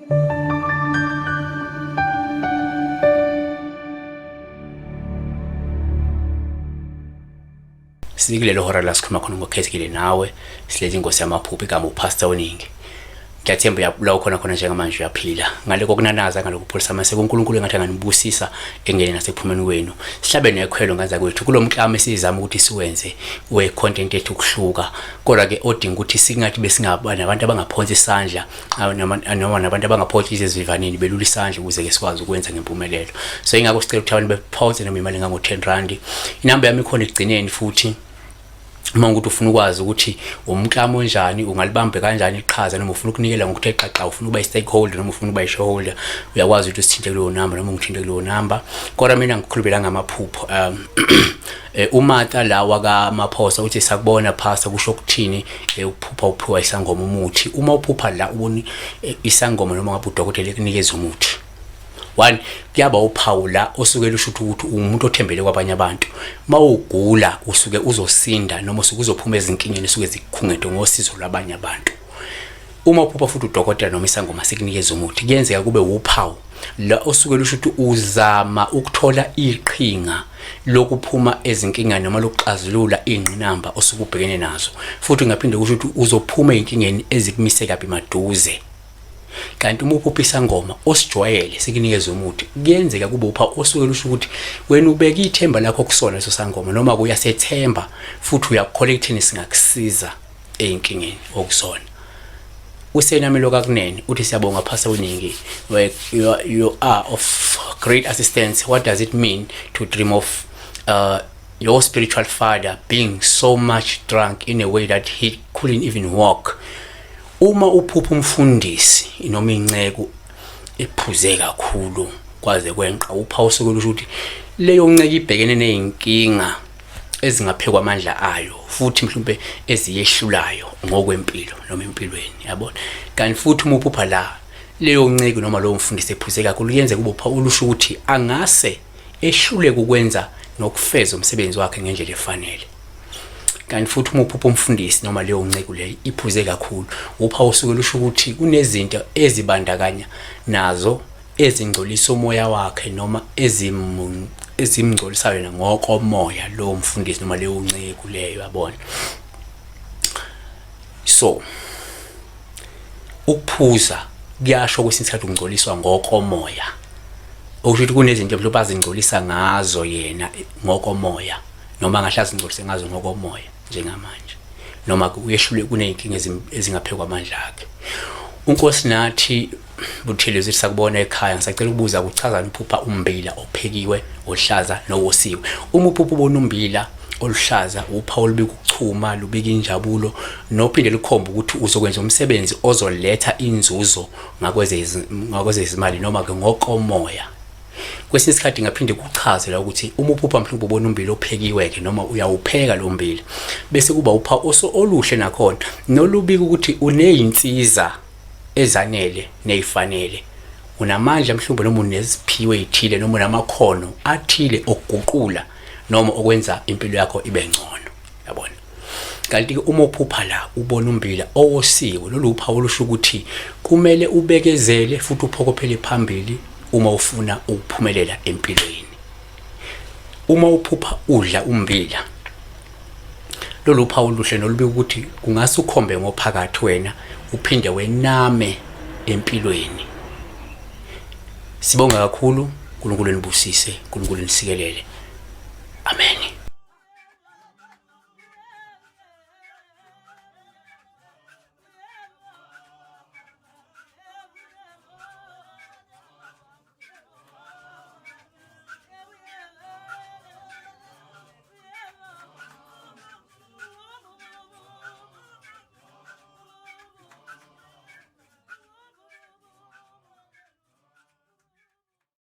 Sikulelo hora la sikhuluma khona ngokukhethekile nawe, silethe ingosi yamaphupho, igama uPastor Oningi. Ngiyathemba la ukhona khona njengamanje uyaphila. Ngale kokunanaza, ngale kokupholisa amaseko, uNkulunkulu engathi anganibusisa engene nasekuphumeni kwenu. Sihlabe nekhwelo nganza kwethu kulo mklamo esizama ukuthi siwenze we content yethu ukuhluka. Kodwa ke odinga ukuthi singathi besingaba nabantu abangaphonsa isandla noma nabantu abangaphonsa ezivivaneni belula isandla ukuze ke sikwazi ukwenza ngempumelelo. So ingakho sicela ukuthi abantu bephonse noma imali engango 10 rand. Inamba yami ikhona ekugcineni futhi uma ukuthi ufuna ukwazi ukuthi umklamo onjani, ungalibambe kanjani iqhaza, noma ufuna ukunikela ngokuthe xaxa, ufuna ukuba i-stakeholder noma ufuna ukuba i-shareholder, uyakwazi ukuthi usithinte kuleyo namba noma ungithinte kuleyo namba. Kodwa mina ngikhulumela ngamaphupho. UMata la wakaMaphosa uthi sakubona pastor, kusho ukuthini ukuphupha uphiwa isangoma umuthi? Uma uphupha la ubona isangoma noma ngabe udokotela ekunikeza umuthi, one kuyaba uphawu la osuke lusho ukuthi umuntu othembele kwabanye abantu. Mawugula usuke uzosinda noma usuke uzophuma ezinkingeni usuke zikukhungethe ngosizo lwabanye abantu. Uma uphupha futhi udokotela noma isangoma sikunikeza umuthi, kuyenzeka kube uphawu la osuke lusho ukuthi uzama ukuthola iqhinga lokuphuma ezinkingeni noma lokuxazulula ingqinamba osuke ubhekene nazo, futhi ngaphinde kusho ukuthi uzophuma ezinkingeni ezikumise kabi maduze. Kanti uma uphupha isangoma osijwayele sikunikeza umuthi, kuyenzeka kube uphawu osuke lusho ukuthi wena ubeka ithemba lakho kusona leso sangoma, noma kuyasethemba futhi uyakukholwa ekutheni singakusiza ey'nkingeni okusona. Usenamelo kaKunene uthi siyabonga Pastor Weningi, you are of great assistance. What does it mean to dream of your spiritual father being so much drunk in a way that he couldn't even walk? Uma uphupha umfundisi noma inceku ephuze kakhulu kwaze kwenqa, uphawu osuke lusho ukuthi leyo nceke ibhekene nezinkinga ezingaphekwa amandla ayo, futhi mhlawumbe eziyehlulayo ngokwempilo noma empilweni, yabona. Kanti futhi uma uphupha la leyo nceke noma lowo mfundisi ephuze kakhulu, kuyenzeka ube uphawu olusho ukuthi angase ehluleke ukwenza nokufeza umsebenzi wakhe ngendlela efanele. Kanti futhi uma uphupha umfundisi noma leyo nceku leyo iphuze kakhulu, uphawu osuke lusho ukuthi kunezinto ezibandakanya nazo ezingcolisa umoya wakhe noma ezimngcolisayo yena ngokomoya lowo mfundisi noma leyo nceku leyo, yabona. So ukuphuza kuyasho kwesinye isikhathi ukungcoliswa ngokomoya, okusho ukuthi kunezinto mhlawumbe azingcolisa ngazo yena ngokomoya, noma angahle azingcolise ngazo ngokomoya njengamanje, noma uyehlule kuney'nkinga ezingaphekwa amandla akhe. UNkosinathi Buthelezi uthi sakubona ekhaya, ngisacela ukubuza kuchazani uphupha ummbila ophekiwe ohlaza nowosiwe? Uma uphupha ubona ummbila oluhlaza, uphawu olubika ukuchuma, lubika injabulo, nophinde lukhomba ukuthi uzokwenza umsebenzi ozoletha inzuzo ngakwezezimali noma-ke ngokomoya. Kwesinye isikhathi ngaphinde kuchaze la ukuthi uma uphupha mhlawumbe ubona umbila ophekiwe-ke noma uyawupheka lo mbila, bese kuba uphawu oluhle nakhona nolubika ukuthi uney'nsiza ezanele ney'fanele, unamandla mhlawumbe noma uneziphiwo ey'thile noma unamakhono athile okuguqula noma okwenza impilo yakho ibe ngcono, yabona. Kanti-ke uma uphupha la ubona umbila owosiwe, lolu uphawu olusho ukuthi kumele ubekezele futhi uphokophele phambili uma ufuna ukuphumelela empilweni. Uma uphupha udla umbila, lolu phawu oluhle nolubika ukuthi kungase ukhombe ngophakathi wena uphinde wename empilweni. Sibonga kakhulu, uNkulunkulu enibusise, uNkulunkulu enisikelele.